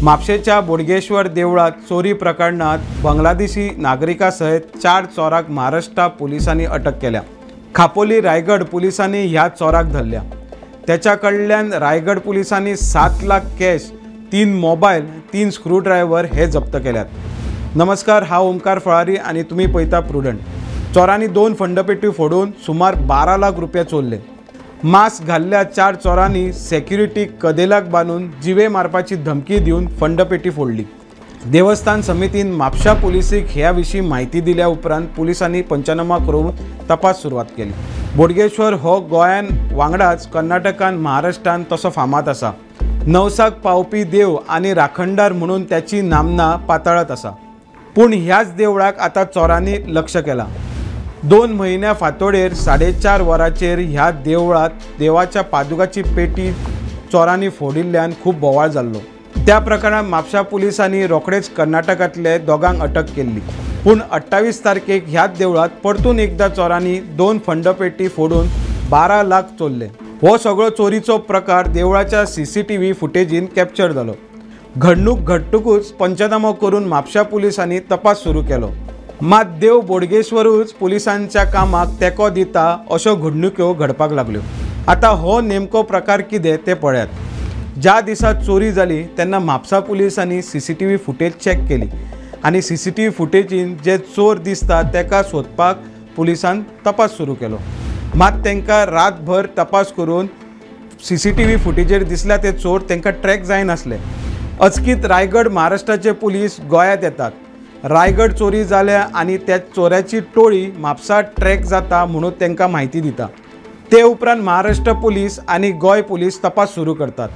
म्हापशेच्या बोडगेश्वर देवळात चोरी प्रकरणात बांगलादेशी नागरिका सयत 4 चोरांक महाराष्ट्र पुलिसांनी अटक केल्या। खापोली रायगड पुलिसांनी ह्या चोराक धरल्या। त्याच्या कडल्यान रायगड पुलिसांनी 7 लाख कॅश, 3 मोबायल, 3 स्क्रूड्रायव्हर हे जप्त केल्यात। नमस्कार, हा ओमकार फळारी आणि तुम्ही पळयता प्रुडंट। चोरांनी 2 फंडपेटी फोडून सुमार 12 लाख रुपया चोरले। मास्क घाल्ल्या 4 चोरांनी सेक्युरिटी कदेलाक बांदून जिवे मारपाची धमकी दिवन फंडपेटी फोडली। देवस्थान समितीन म्हापशा पुलिसीक ह्या विशीं म्हायती दिल्या उपरांत पुलिसांनी पंचनामा करून तपास सुरवात केली। बोडगेश्वर हो गोंयान वांगडाच कर्नाटकान, महाराष्ट्रान तसो फामाद आसा। नवसाक पावपी देव आनी राखणदार म्हणून त्याची नामना पातळत आसा। पूण ह्याच देवळाक आतां चोरांनी लक्ष केलां। 2 म्हयन्या फांतोडेर 4:30 वरांचेर ह्या देवळात देवाच्या पादुकाची पेटी चोरांनी फोडिल्ल्यान खूब बोवाळ जाल्लो। त्या प्रकरणात म्हापशा पुलिसांनी रोखडेच कर्नाटकांतले 2 अटक केल्ली। पूण 28 तारखेक ह्याच देवळात परतून एकदा चोरांनी 2 फंडपेटी फोडून 12 लाख चोरले। हो सगळो चोरीचो प्रकार देवळाच्या CCTV फुटेजीन कॅप्चर जालो। घडणूक घडटकूच पंचनामो करून म्हापशा पुलिसांनी तपास सुरू केलो। मात देव बोडगेश्वरूच पुलिसांच्या कामाक तेंको दिता अश्यो घडणुक्यो घडपाक लागल्यो। आतां हो नेमको प्रकार कितें तें पळयात। ज्या दिसा चोरी जाली तेन्ना म्हापसा पुलिसांनी CCTV footage check केली आनी CCTV फुटेजीन जे चोर दिसता तेका सोदपाक पुलिसान तपास सुरू केलो। मात तांकां रातभर तपास करून CCTV फुटेजीर दिसल्या ते चोर तांकां ट्रॅक जायनासले। अचकीत रायगड महाराष्ट्राचे पुलीस गोंयांत येतात। रायगड चोरी जाल्या आनी त्या चोऱ्याची टोळी म्हापसा ट्रॅक जाता म्हणून तांकां म्हायती दिता। ते उपरांत महाराष्ट्र पुलीस आनी गोंय पुलीस तपास सुरू करतात।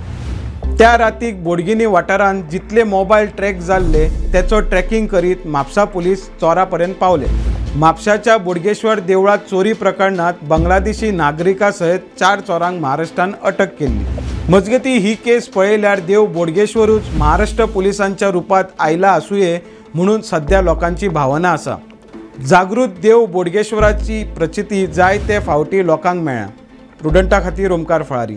त्या रातीक बोडगिनी वाठारांत जितले मोबायल ट्रॅक जाल्ले तेचो ट्रॅकिंग करीत म्हापसा पुलीस चोरा पर्यंत पावले। म्हापशाच्या बोडगेश्वर देवळात चोरी प्रकरणात बांगलादेशी नागरिका सयत 4 चोरांक महाराष्ट्रान अटक केल्ली। मजगती ही केस पळयल्यार देव बोडगेश्वरूच महाराष्ट्र पुलिसांच्या रुपात आयला आसुये म्हणून सध्या लोकांची भावना आसा। जागृत देव बोडगेश्वराची प्रचिती जायते फावटी लोकांक मेळ्ळ्या। प्रुडंटा खातीर ओमकार फळारी।